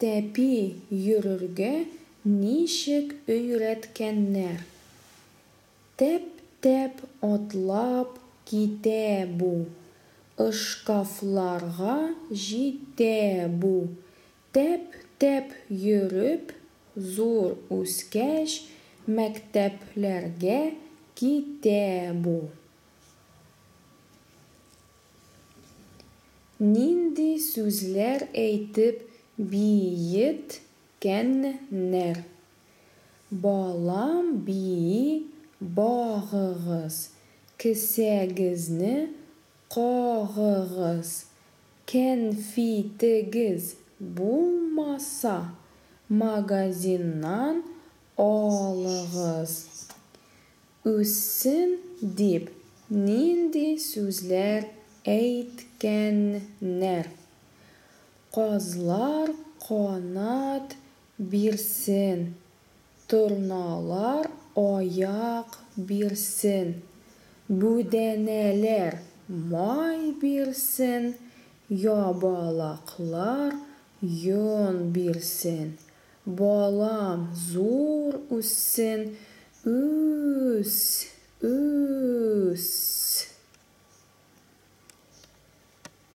Тәпи йөрергә ничек өйрәткәннәр. Тәп-тәп атлап китә бу, Ышкафларга җитә бу. Тәп-тәп йөреп, зур үскәч, Мәктәпләргә китә бу. Нинди сүзләр әйтеп биеткәннәр? Балам бии багыгыз, Кесәгезне кагыгыз. Кәнфитегез булмаса, Магазиннан алыгыз. Үссен дип нинди сүзләр әйткәннәр? Казлар канат бирсен, Торналар аяк бирсен, Бүдәнәләр май бирсен, Ябалаклар йон бирсен. Балам зур үссен, Үс, үс.